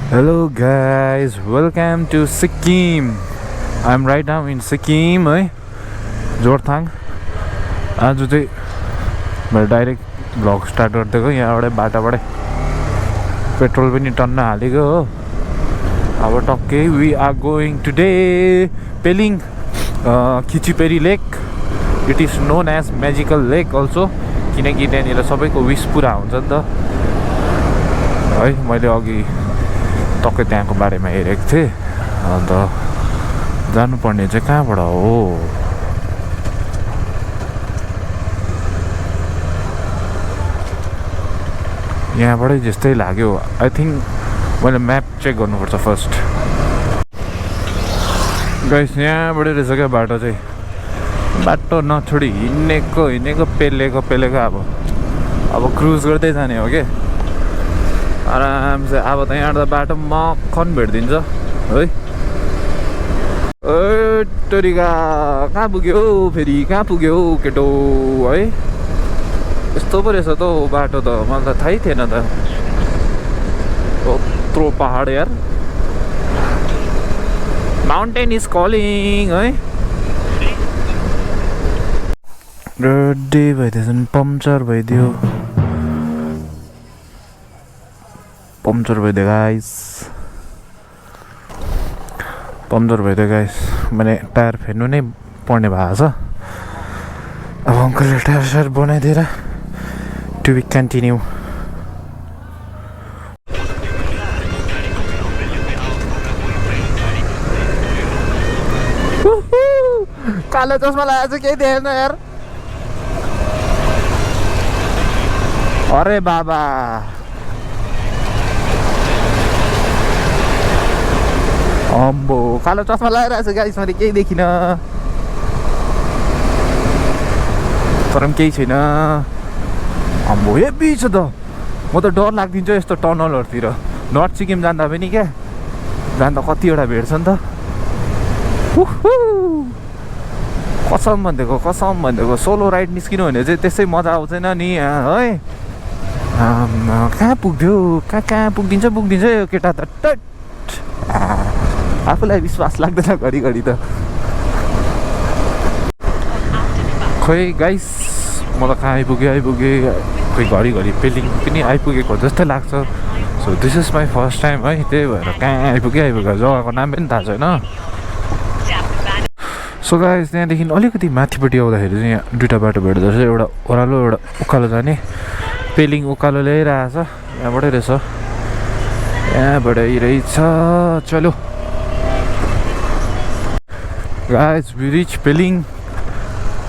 Hello guys, welcome to Sikkim. I'm right now in Sikkim है जोरथाङ. आज चाहिँ मैले डाइरेक्ट भ्लग स्टार्ट गरिदिएको यहाँबाट बाटाबाटै पेट्रोल पनि टन्न हालेको हो. अब टक्कै we are going today Pelling Khecheopalri lake. It is known as magical lake also किनकि त्यहाँनिर सबैको विस पुरा हुन्छ नि त है. मैले अघि टक्कै त्यहाँको बारेमा हेरेको थिएँ. अन्त जानुपर्ने चाहिँ कहाँबाट हो यहाँबाटै जस्तै लाग्यो. आई थिङ्क मैले म्याप चेक गर्नुपर्छ फर्स्ट. गाइस यहाँबाट रहेछ क्या बाटो चाहिँ. बाटो नछोडी हिँडेको पेलेको अब क्रुज गर्दै जाने हो क्या आराम से. अब त यहाँ बाटो मक्खन भेटिदिन्छ है. टोरीका कहाँ पुग्यो फेरि कहाँ पुग्यो केटो है. यस्तो पो रहेछ त हौ बाटो त मलाई त थाहै थिएन त. यत्रो पहाड यार. माउन्टेन इज कलिङ है. डे भइदिएछ नि पम्चर भइदियो गाइस. पम्चर भइदियो गाइस. मैले टायर फेर्नु नै पर्ने भएको छ. अब अङ्कलले टायर सायर बनाइदिएर टु बी कन्टिन्यू. कालो चस्मा लगाएको छ केही देखेन यार. अरे बाबा अम्बो कालो चस्मा लगाइरहेको छ गाइस. मैले केही देखिनँ तर पनि केही छैन. अम्बो हेभी छ त. म त डर लाग्दिन्छ यस्तो टनलहरूतिर. नर्थ सिक्किम जाँदा पनि क्या जाँदा कतिवटा भेट्छ नि त. कसम भनिदिएको सोलो राइड निस्किनु भने चाहिँ त्यसै मजा आउँदैन नि है. कहाँ पुग्थ्यो कहाँ पुगिदिन्छ यो केटा त. आफूलाई विश्वास लाग्दैन घरिघरि त. खोइ गाइस म त कहाँ आइपुगेँ खोइ घरिघरि पेलिङ पनि आइपुगेको जस्तै लाग्छ. So this is my first time है. त्यही भएर कहाँ आइपुगेँ जग्गाको नाम पनि थाहा छैन. सो गाइस त्यहाँदेखि अलिकति माथिपट्टि आउँदाखेरि चाहिँ यहाँ दुइटा बाटो भेट्दो रहेछ. एउटा ओह्रालो एउटा उकालो जाने. पेलिङ उकालो ल्याइरहेछ यहाँबाटै रहेछ. चलो guys we reach Peling.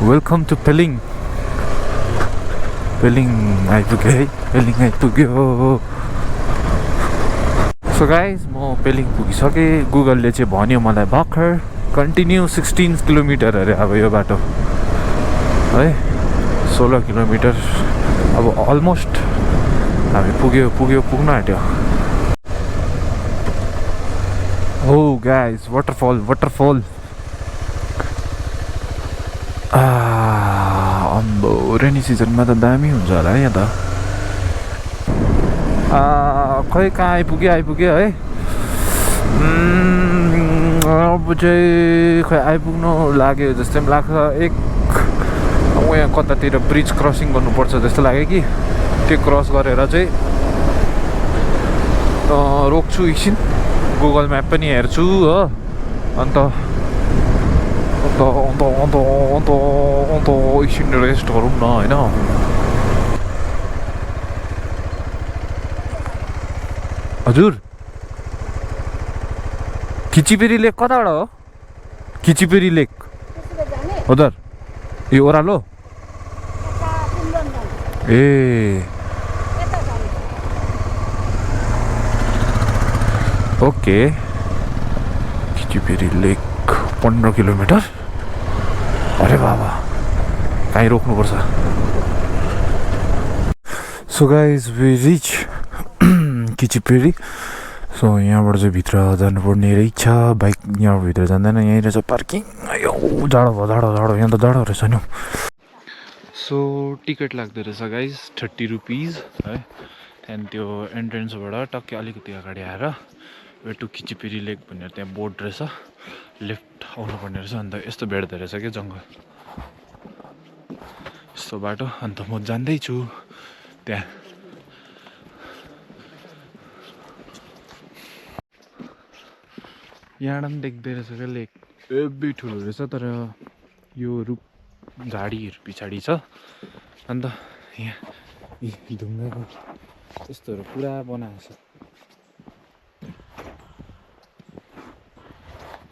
Welcome to Peling आइपुग्यो. सो गाइज म पेलिङ पुगिसकेँ. गुगलले चाहिँ भन्यो मलाई भर्खर कन्टिन्यू 16 किलोमिटर अरे अब यो बाटो है. 16 किलोमिटर अब अलमोस्ट हामी पुग्न आँट्यो. हो गाइज वाटरफल. अम्बो रेनी सिजनमा त दामी हुन्छ होला यहाँ त. खोइ कहाँ आइपुग्यो है. अब चाहिँ खोइ आइपुग्नु लाग्यो जस्तै पनि लाग्छ. यहाँ कतातिर ब्रिज क्रसिङ गर्नुपर्छ जस्तो लाग्यो कि. त्यो क्रस गरेर चाहिँ रोक्छु एकछिन. गुगल म्याप पनि हेर्छु हो. अन्त एकछिन रेस्ट गरौँ न होइन. हजुर खिचिपेरी लेक कताबाट हो. खिचिपेरी लेक हजुर ए ओह्रालो ए ओके. खिचिपेरी लेक 15 किलोमिटर. अरे बाबा कहीँ रोक्नुपर्छ. So guys we reach Khecheopalri. So यहाँबाट चाहिँ भित्र जानुपर्ने रहेछ. बाइक यहाँ भित्र जाँदैन. यहीँ रहेछ पार्किङ. यो जाडो भयो यहाँ त जाडो रहेछ नि. सो टिकट लाग्दो रहेछ गाइज 30 रुपिज है. त्यहाँदेखि त्यो एन्ट्रेन्सबाट टक्कै अलिकति अगाडि आएर वे टु किचिपिरी लेक भनेर त्यहाँ बोर्ड रहेछ, लेफ्ट आउनुपर्ने रहेछ। अन्त यस्तो भेट्दो रहेछ क्या जङ्गल, यस्तो बाटो। अन्त म जान्दैछु त्यहाँ। यहाँबाट पनि देख्दै रहेछ क्या लेक, हेभी ठुलो रहेछ। तर यो रुख झाडीहरू पछाडि छ। अन्त यहाँ ढुङ्गाको यस्तोहरू पुरा बनाएको छ,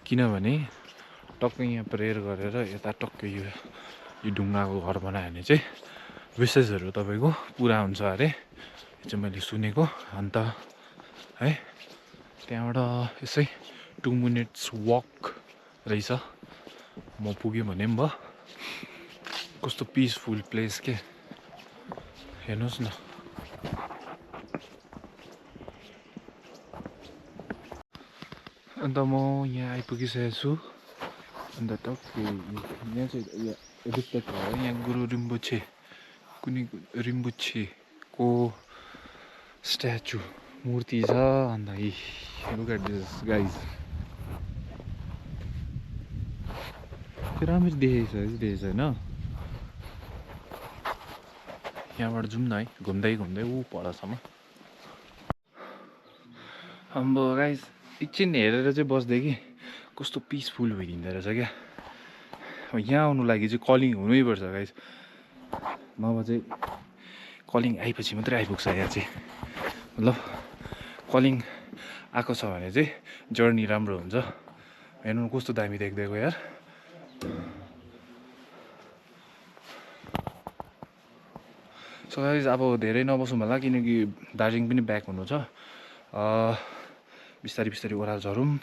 किनभने टक्कै यहाँ प्रेयर गरेर यता टक्कै यो ढुङ्गाको घर बनायो भने चाहिँ विशेषहरू तपाईँको पुरा हुन्छ अरे, यो चाहिँ मैले सुनेको। अन्त है त्यहाँबाट यसै 2 मिनट्स वक रहेछ। म पुग्यो भने पनि भयो। कस्तो पिसफुल प्लेस के, हेर्नुहोस् न। अन्त म यहाँ आइपुगिसकेको छु। अन्त टक्कै यहाँ चाहिँ एडिक्टेड भयो। यहाँ गुरु रिम्बुछेको स्ट्याचु मूर्ति छ। अन्त लुक एट दिस गाइज, त्यो राम्ररी देखेको छैन। यहाँबाट जाउँ न है, घुम्दै घुम्दै ऊ परसम्म। अब गाइज एकछिन हेरेर चाहिँ बस्दै कि कस्तो पिसफुल भइदिँदो रहेछ क्या। यहाँ आउनु लागि चाहिँ कलिङ हुनैपर्छ गाइज, नभए चाहिँ कलिङ आएपछि मात्रै आइपुग्छ यहाँ चाहिँ। मतलब कलिङ आएको छ भने चाहिँ जर्नी राम्रो हुन्छ। हेर्नु कस्तो दामी देख्दैको यार। सो गाइज अब धेरै नबसौँ होला, किनकि दार्जिलिङ पनि ब्याक हुनु छ। बिस्तारै बिस्तारै ओह्रालो झरौँ,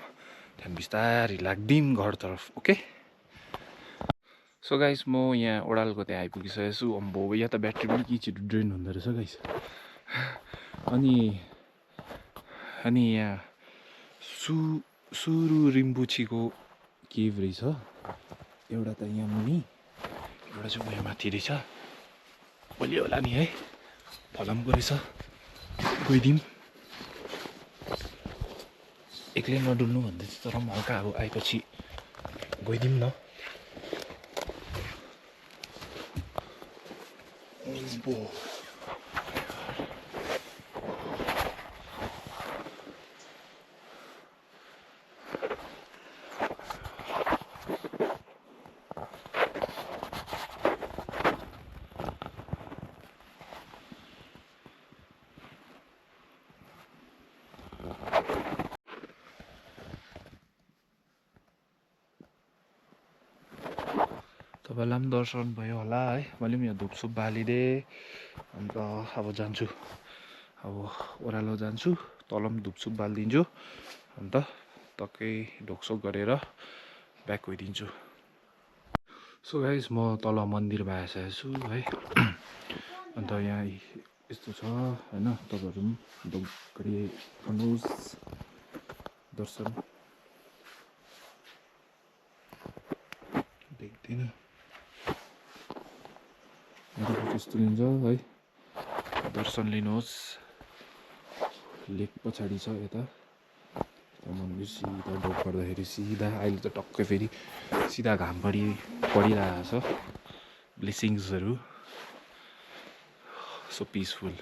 त्यहाँदेखि बिस्तारै लाग्दिउँ घरतर्फ। ओके सो गाइस, म यहाँ ओह्रालोको त्यहाँ आइपुगिसकेको छु। अम्बो यहाँ त ब्याट्री पनि के छिटो ड्रेन हुँदो रहेछ गाइस। अनि यहाँ सुरु रिम्बुछीको केभ रहेछ एउटा त यहाँ मुनि, एउटा चाहिँ उयो माथि रहेछ। बलियो होला नि है, फलामको रहेछ। गइदिउँ, एक्लै नडुल्नु भन्दै थियो तर पनि हल्का अब आएपछि गइदिउँ न। तपाईँलाई पनि दर्शन भयो होला है। मैले पनि यहाँ धुपसुप बालिदिएँ। अन्त अब जान्छु, अब ओह्रालो जान्छु, तल पनि धुपसुप बालिदिन्छु। अन्त टक्कै ढोकसोक गरेर ब्याक गइदिन्छु। सो गाइस, म तल मन्दिरमा आइसकेको छु है। अन्त यहाँ यस्तो छ होइन, तपाईँहरू पनि ढोकरी गर्नुहोस् दर्शन। देख्दैन त्यस्तो लिन्छ है, दर्शन लिनुहोस्। लेक पछाडि छ यता मन्दिर, सिधा ढोक गर्दाखेरि सिधा। अहिले त टक्कै फेरि सिधा घाम परिरहेको छ, ब्लेसिङ्सहरू। So peaceful.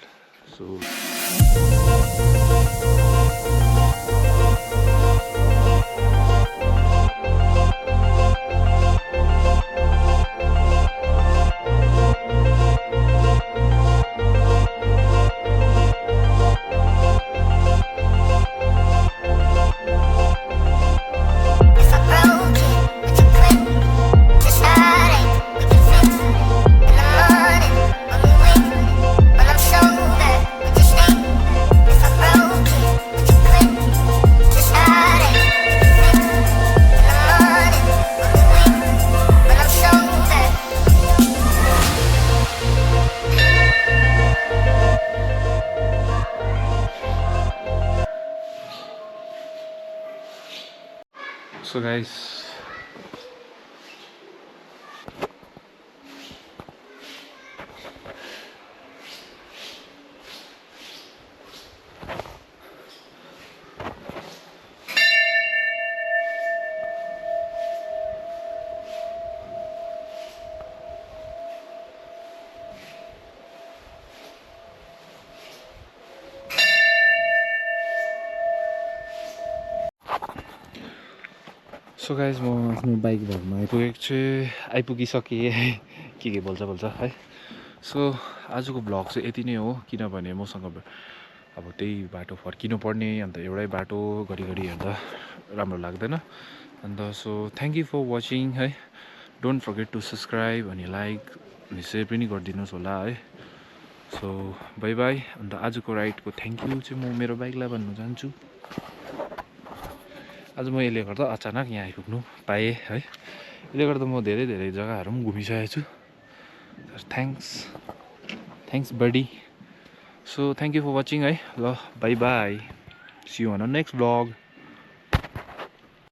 So guys, so guys म आफ्नो बाइक भरमा आइपुगिसकेँ के बोल्छ है। सो आजको भ्लग चाहिँ यति नै हो, किनभने मसँग अब त्यही बाटो फर्किनु पर्ने, अन्त एउटै बाटो घरिघरि हेर्दा राम्रो लाग्दैन। अन्त so thank you for watching है। डोन्ट फर्गेट टु सब्सक्राइब अनि लाइक अनि सेयर पनि गरिदिनुहोस् होला है। So bye bye. अन्त आजको राइडको थ्याङ्क यू चाहिँ म मेरो बाइकलाई भन्न चाहन्छु। आज म यसले गर्दा अचानक यहाँ आइपुग्नु पाएँ है। यसले गर्दा म धेरै जग्गाहरू पनि घुमिसकेको छु। Thanks buddy. So thank you for watching है। ल bye bye, see you on next vlog.